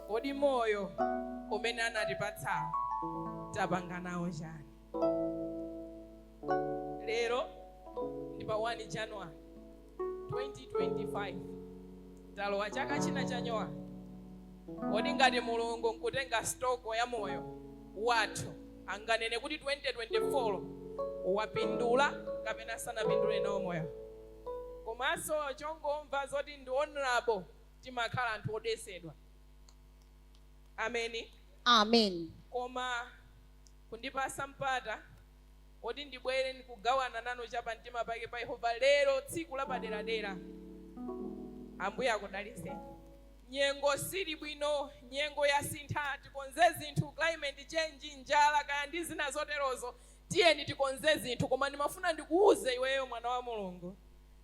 Kodi moyo umene anatipatsawo tapanga nawo chani? Lero ndi pa 1 January 2025, talowa chaka china cha nyowani. Kodi ngati Mulungu nkutenga stock ya moyo wathu, anganene kuti 2024 wapindula kapena sanapindule nawo moyo? Komanso chongomva zoti ndi honorable, timakhala anthu odesedwa. Ameni. Amen. Koma kundipasa mpata woti ndibwere ndikugawana nanu chapamtima pake pa Yehova lero, tsiku lapaderadera, Ambuye akudaliseni. Nyengo sili bwino, nyengo yasintha. Tikonze zinthu, climate change, njala, kaya ndi zina zoterozo. Tiyeni tikonze zinthu. Koma ndimafuna ndikuuze iweyo, mwana wa Mulungu,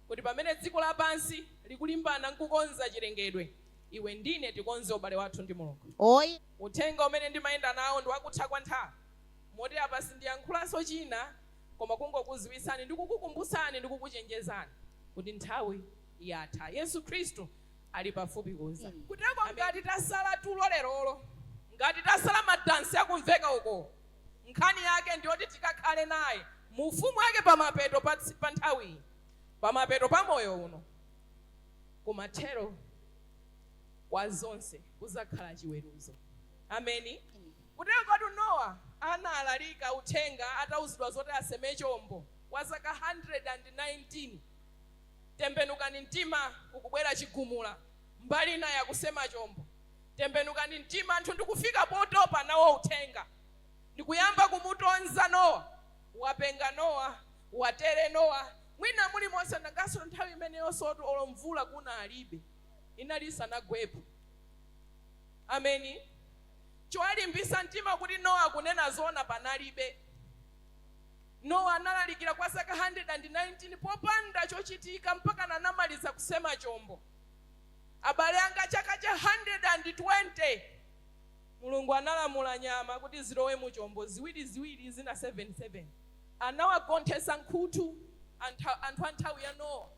kuti pamene dziko lapansi likulimbana nkukonza chilengedwe, iwe ndine tikonze ubale wathu ndi Mulungu. Oy. Uthenga umene ndimayenda nawo ndi wakutha kwa nthawi, moti apa sindiyankhulanso china koma kungokuziwitsani ndi kukukumbutsani ndi kukuchenjezani kuti nthawi yatha, Yesu Khristu ali pafupi kuza. Kuteko ngati tasala tulo lerolo, ngati tasala madansi akumveka uko, nkhani yake ndiyoti tikakhale naye mu ufumu wake pamapeto pa nthawiyi, pamapeto pa moyo uno. Kumathero kwa zonse kuzakhala chiweruzo. Ameni. Kutero kwatu Nowa analalika uthenga atauzidwa zoti aseme chombo kwa zaka 119. Tembenukani mtima, kukubwera chigumula. Mbali ina yakusema chombo. Tembenukani mtima. Anthu ndikufika potopa nawo uthenga, ndikuyamba kumutonza Nowa. Wapenga Nowa, watere Nowa. Mwina muli monse nangaso nthawi imeneyonso olo mvula kuna alibe, inali isanagwepo. Ameni. Chowalimbisa mtima kuti Nowa kunena zona panalibe. Nowa analalikira kwa zaka 119 popanda chochitika mpaka anamaliza kusema chombo. Abale anga, chaka cha 120 Mulungu analamula nyama kuti zilowe mu chombo, ziwiri ziwiri, zina 77. Anawagonthesa nkhutu anthu a nthawi ya Nowa,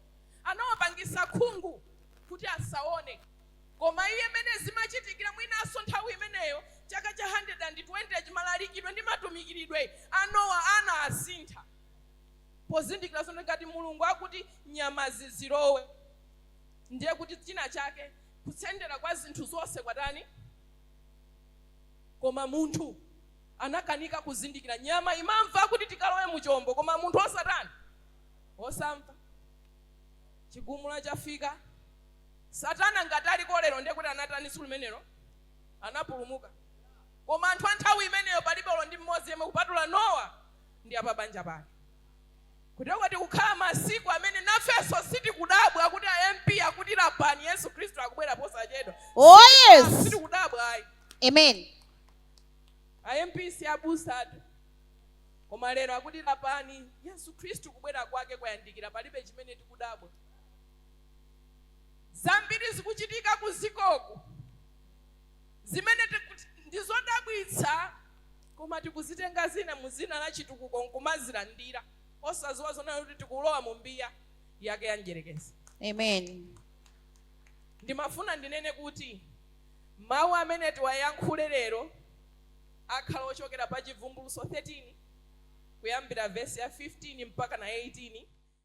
anawapangisa khungu kuti asaone. Koma iye mene zimachitikira, mwinanso nthawi imeneyo, chaka cha 120, chimalalikidwe ndi matumikiridwe a Nowa ana asintha pozindikira zonse. Ngati Mulungu akuti nyamazi zilowe, ndiye kuti china chake, kutsendera kwa zinthu zonse kwatani. Koma munthu anakanika kuzindikira. Nyama imamva kuti tikalowe muchombo, koma munthu osatani? Osamva. Chigumula chafika. Satana ngati aliko lero, ndiye kuti anatani tsiku limenelo? Anapulumuka. Koma anthu a nthawi imeneyo palibe olo ndi mmodzi yemwe kupatula Nowa ndi apa banja pake. Kutero kuti kukhala masiku amene nafenso sitikudabwa kuti a MP akuti lapani, Yesu Khristu akubwera posachedwa. Oh yes. Sitikudabwa ayi. Amen. A MP si abusatu, koma lero akuti lapani, Yesu Khristu kubwera kwake kwayandikira, palibe chimene tikudabwa. Zambiri zikuchitika ku zikoku zimene ndizodabwitsa, koma tikuzitenga zina mu zina la chitukuko nkumazilandira, osaziwa zonena kuti tikulowa mu mbiya yake ya mdyerekezi. Amen. Ndimafuna ndinene kuti mawu amene tiwayankhule lero akhala ochokera pa Chivumbulutso 13, kuyambira vesi ya 15 mpaka na 18.